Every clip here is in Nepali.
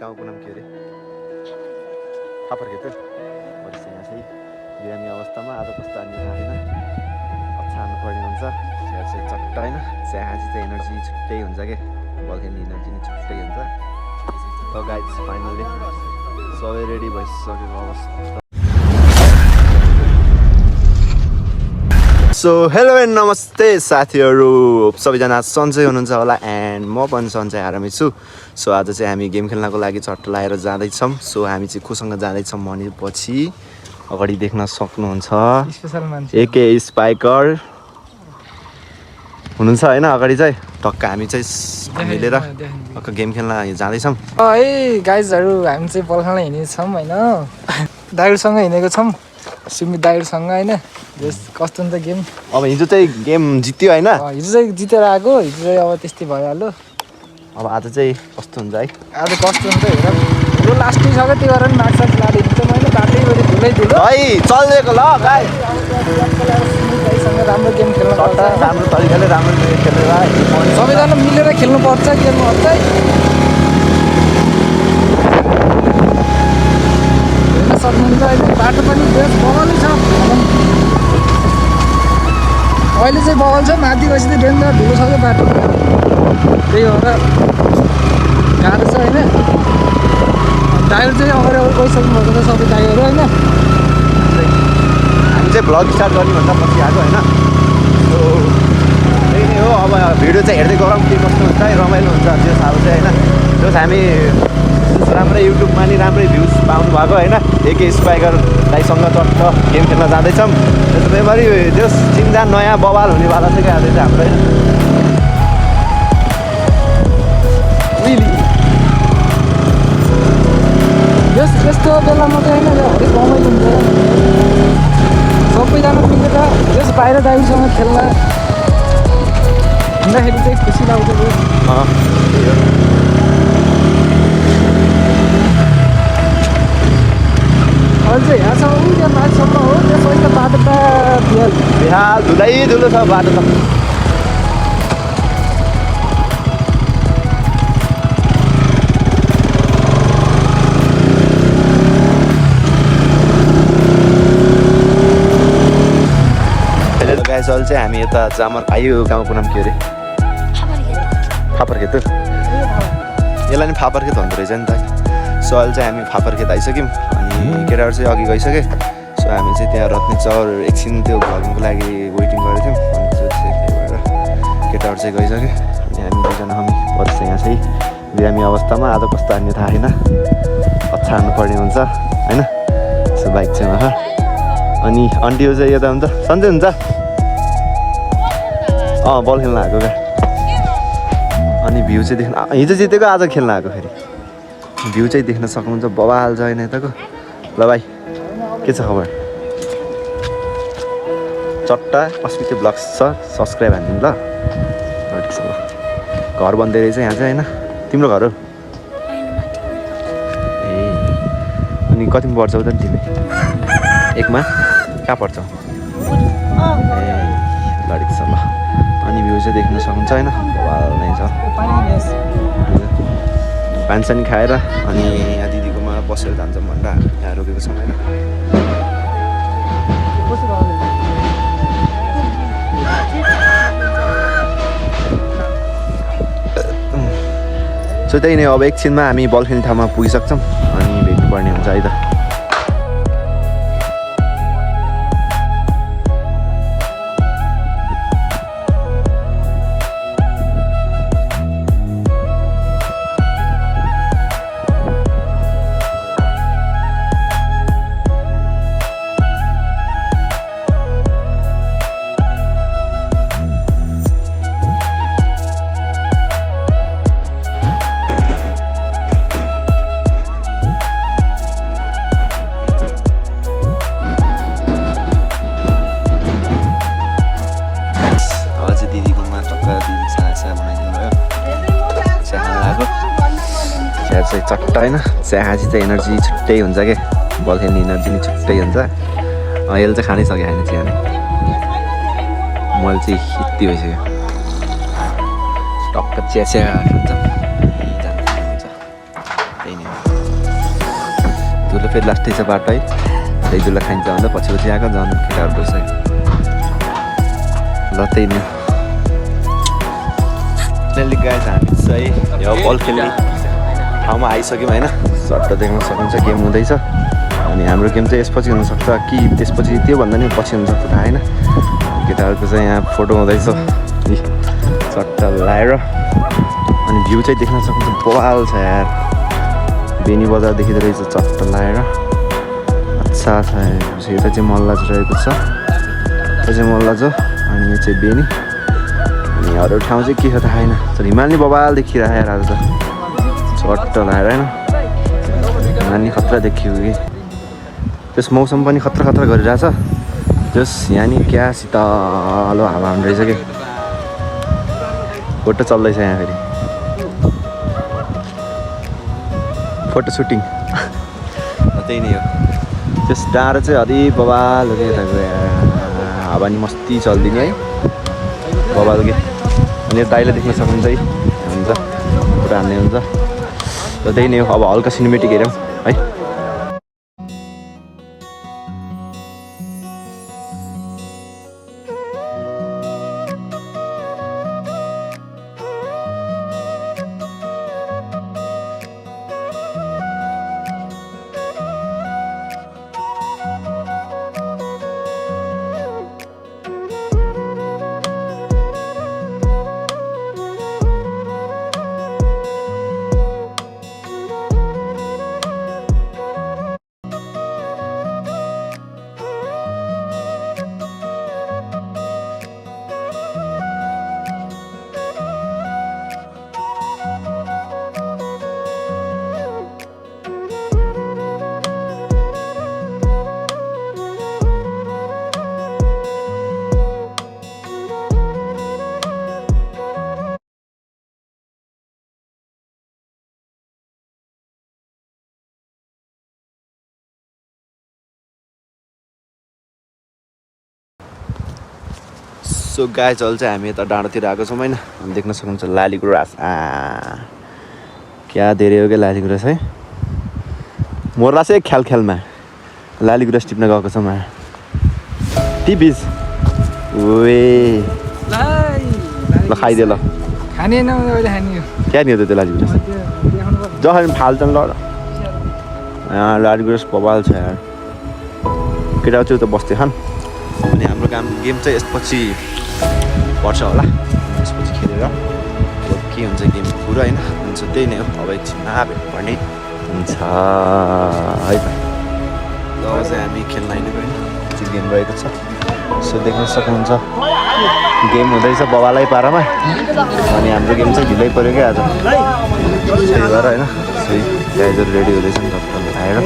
गाउँको नाम के अरे फापरखेत बढी यहाँ चाहिँ बिरामी अवस्थामा आज कस्तो हान्ने थाहा छैन अछार्नु पर्ने हुन्छ चिया चाहिँ चट्ट होइन चिया खाँची चाहिँ एनर्जी छुट्टै हुन्छ कि बल खेल्ने एनर्जी नै छुट्टै हुन्छ त गाइज फाइनल्ली सबै रेडी भइसकेको अवस्था सो हेलो एन्ड नमस्ते साथीहरू सबैजना सन्चै हुनुहुन्छ होला एन्ड म पनि सन्चै आरामै छु सो आज चाहिँ हामी गेम खेल्नको लागि चट्ट लाएर जाँदैछौँ सो हामी चाहिँ कोसँग जाँदैछौँ भनेपछि अगाडि देख्न सक्नुहुन्छ एके स्पाइकर हुनुहुन्छ होइन अगाडि चाहिँ टक्क हामी चाहिँ मिलेर टक्क गेम खेल्न जाँदैछौँ है गाइजहरू हामी चाहिँ बल खेल्न हिँडेको छौँ होइन दाइहरूसँग हिँडेको छौँ सुमित दाइहरूसँग होइन कस्तो हुन्छ गेम अब हिजो चाहिँ गेम जित्यो होइन हिजो चाहिँ जितेर आएको हिजो चाहिँ अब त्यस्तै भइहाल्यो अब आज चाहिँ कस्तो हुन्छ है आज कस्तो हुन्छ हेर हिजो लास्टै छ क्या त्यो गरेर मार्क्स लाँदै हिँड्छ मैले बाटैभरि धुलै धुलो है चल्दिएको ल गाई सुमित दाइसँग राम्रो गेम खेल्नु पर्छ राम्रो तरिकाले राम्रो खेलेर सबैजना मिलेर खेल्नुपर्छ गेमहरू चाहिँ सक्नुहुन्छ अहिले बाटो पनि बेस बगलै छ अहिले चाहिँ बगल छ माथि गएपछि चाहिँ डेन्जर धुलो छ क्या बाटो त्यही भएर गाह्रो छ होइन टायर चाहिँ अगाडि गइसक्नु भएको छ सबै टायरहरू होइन हामी चाहिँ भ्लग स्टार्ट गर्ने भन्दा पछि आएको होइन त्यही नै हो अब भिडियो चाहिँ हेर्दै गरौँ के कस्तो हुन्छ है रमाइलो हुन्छ त्यो अब चाहिँ होइन जस हामी राम्रै युट्युबमा नि राम्रै भ्युज पाउनु भएको होइन एके स्पाइकर दाइसँग चट्ट गेम खेल्न जाँदैछौँ त्यसैभरि जस चिनजान नयाँ बवाल हुनेवाला छ क्या चाहिँ हाम्रो यस्तो बेलामा चाहिँ होइन हरेक रमाइलो हुन्छ सबैजना मिलेर यस बाहिर दाइसँग खेल्न हिँड्दाखेरि चाहिँ खुसी लाग्छ अहिले चाहिँ यहाँसम्म उयो माथिसम्म हो त्यसपछि त बाटो त बिहाल धुलै धुलो छ बाटो त गाइस अहिले चाहिँ हामी यता जामर आयो गाउँको नाम के अरे फापरखेत यसलाई नि फापरखेत भन्दो रहेछ नि त सो अहिले चाहिँ हामी फापरखेत आइसक्यौँ अनि केटाहरू चाहिँ अघि गइसके सो हामी चाहिँ त्यहाँ रत्ने चौर एकछिन त्यो भ्लगिङको लागि वेटिङ गरेको थियौँ अनि त्यही भएर केटाहरू चाहिँ गइसक्यो अनि हामी दुईजना हामी बस्छ यहाँ चाहिँ बिरामी अवस्थामा आज कस्तो हान्ने थाहा छैन अछार्नु पर्ने हुन्छ होइन सो बाइक चाहिँ उहाँ अनि आन्टीहरू चाहिँ यता हुन्छ सन्चै हुन्छ बल खेल्न आएको क्या अनि भ्यू चाहिँ देख्न हिजो जितेको आज खेल्न आएको फेरि भ्यू चाहिँ देख्न सक्नुहुन्छ बवाल छ होइन यताको ल भाइ के छ खबर चट्टा अस्मिते ब्लग्स छ सब्सक्राइब हान्दिनु ल घर बन्दै रहेछ यहाँ चाहिँ होइन तिम्रो घर हो ए अनि कतिमा पढ्छौ त तिमी एकमा कहाँ पढ्छौ ए लडिक छ ल अनि भ्यू चाहिँ देख्न सक्नुहुन्छ होइन बवाल नै छ पानसानी खाएर अनि यहाँ दिदीकोमा बसेर जान्छौँ भनेर यहाँ रोकेको छौँ होइन सो त्यही नै अब एकछिनमा हामी बल खेल्ने ठाउँमा पुगिसक्छौँ अनि भेट्नुपर्ने हुन्छ है त चाहिँ चट्ट होइन चिया खाँची चाहिँ एनर्जी छुट्टै हुन्छ कि बल खेल्ने एनर्जी नि छुट्टै हुन्छ यसले चाहिँ खानै सकेँ होइन चिया नै मैले चाहिँ हित्ती भइसक्यो टक्क चिया चिया खान्छ त्यही नै फेरि लास्टै छ बाटो है दहीजुला खाइन्छ भन्दा पछि आएको झन् केटाहरू बसिसक्यो ल त्यही नै फाइनली गाइज हामी चाहिँ यो बल खेल्ने ठाउँमा आइसक्यौँ होइन सट्ट देख्न सकिन्छ गेम हुँदैछ अनि हाम्रो गेम चाहिँ यसपछि हुनसक्छ कि त्यसपछि त्योभन्दा नि पछि हुनसक्छ थाहा होइन केटाहरूको चाहिँ यहाँ फोटो हुँदैछ सट्ट लाएर अनि भ्यू चाहिँ देख्न सक्नुहुन्छ बवाल छ यार बेनी बजार देखिँदो रहेछ चट्ट लाएर अच्छा छ यता चाहिँ मल्लाज रहेको छ यो चाहिँ मल्लाज हो अनि यो चाहिँ बेनी अनि अरू ठाउँ चाहिँ के छ थाहा छैन तर हिमाल नि बवाल देखिरहेको यार आज त चट्ट लाएर होइन नानी खतरा देखियो कि त्यस मौसम पनि खतरा खतरा गरिरहेछ त्यस यहाँ नि क्या शीतलो हावा हुँदो रहेछ कि फोटो चल्दैछ यहाँ फेरि फोटो सुटिङ त्यही नै हो त्यस डाँडो चाहिँ अलि बवाल हो कि यताको हावा नि मस्ती चलिदिने है बवाल के अनि दाइले देख्न सक्नुहुन्छ है हुन्छ फोटो हान्ने हुन्छ र त्यही नै हो अब हल्का सिनेमेटिक हेरौँ है सो गाइज अहिले चाहिँ हामी यता डाँडोतिर आएको छौँ होइन देख्न सक्नुहुन्छ लाली गुराँस क्या धेरै हो क्या लाली गुराँस है मर्ला चाहिँ ख्याल ख्यालमा लाली गुराँस टिप्न गएको छौँ टिपिस वे ल खाइदियो ल खाने अहिले खाने क्या नि हो त्यो लाली गुराँस जसरी फाल्छन् ल लाली गुराँस बवाल छ यार केटा चाहिँ उता बस्दै खान् अनि हाम्रो गेम चाहिँ यसपछि पर्छ होला यसपछि खेलेर के हुन्छ गेम पुरा होइन हुन्छ त्यही नै हो अब एकछिनमा भेट पर्ने हुन्छ है त अब चाहिँ हामी खेल्न आइदिएको होइन चाहिँ गेम रहेको छ सो देख्न सक्नुहुन्छ गेम हुँदैछ बवालै पारामा अनि हाम्रो गेम चाहिँ ढिलै पऱ्यो क्या आज त्यही भएर होइन सही गाइजहरू रेडी हुँदैछ नि डक्टरले आएर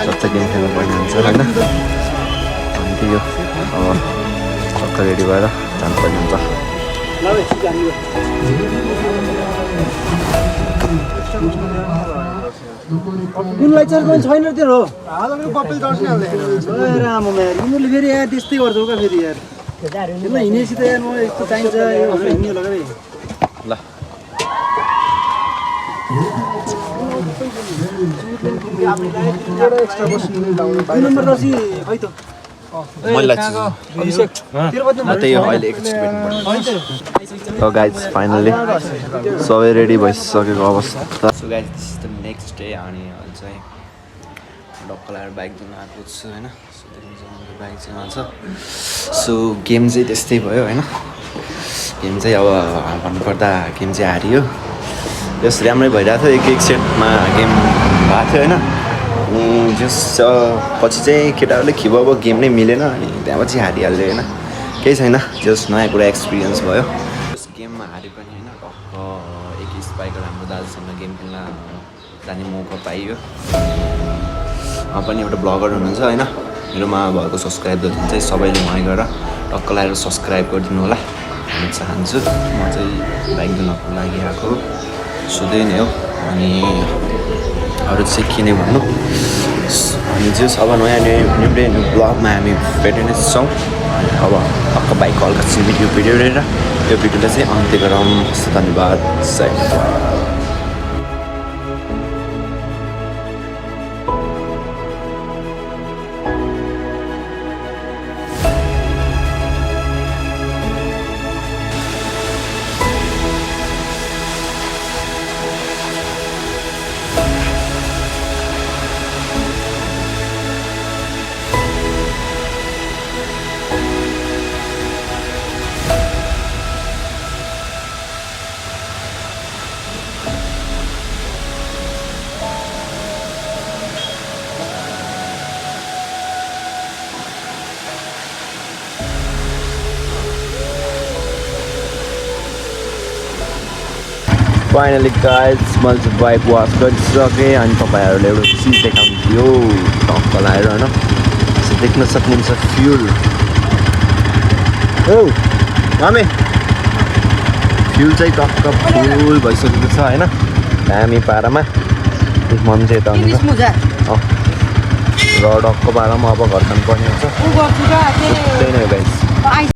सच्चा गेम खेल्नु पर्ने हुन्छ होइन अनि त्यही हो अब टक्क रेडी भएर जानुपर्ने हुन्छ कुनलाई चाहिँ पनि छैन त्यो हो यिनीहरूले फेरि यहाँ त्यस्तै गर्छौ क्या फेरि यार यसमा हिँडेपछि त यार मलाई यस्तो चाहिन्छ यो भनेर हिँड्ने होला क्या ल नम्बर रसी है त मैले त्यही हो अहिले गाइज फाइनली सबै रेडी भइसकेको अवस्था so guys the next day अनि अहिले चाहिँ डक्क लगाएर बाइक धुन आएको छु होइन बाइक चाहिँ आउँछ सो गेम चाहिँ त्यस्तै भयो होइन गेम चाहिँ अब भन्नुपर्दा गेम चाहिँ हारियो जस राम्रै भइरहेको थियो एक सेटमा गेम भएको थियो होइन जस पछि चाहिँ केटाहरूले खिब अब गेम नै मिलेन अनि त्यहाँपछि हारिहाल्यो होइन केही छैन जस नयाँ कुरा एक्सपिरियन्स भयो जस गेममा हारे पनि होइन टक्क एक स्पाइकर हाम्रो दाजुसँग गेम खेल्न जाने मौका पाइयो पनि एउटा ब्लगर हुनुहुन्छ होइन मेरोमा भएको सब्सक्राइबरहरू चाहिँ सबैले उहाँ गएर टक्क लगाएर सब्सक्राइब गरिदिनु होला भन्न चाहन्छु म चाहिँ बाइक धुनको लागि आएको सोधै नै हो अनि अरू चाहिँ के नै भन्नु अनि जस अब नयाँ न्यू ब्लगमा हामी भेट्ने नै छौँ अब टक्क बाइकको हल्का भिडियो हेरेर यो भिडियोलाई चाहिँ अन्त्य गरौँ धन्यवाद सही फाइनली गाइज मैले चाहिँ बाइक वास गरिसकेँ अनि तपाईँहरूले एउटा चिज देखाउनु थियो टक्क लगाएर होइन यसो देख्न सक्नुहुन्छ फ्युल ओ मामे फ्युल चाहिँ टक्क फुल भइसकेको छ होइन दामी पारामा मम्मी चाहिँ यता आउनु र टक्क पारामा अब घर जानु पर्ने हुन्छ त्यही नै हो गाइज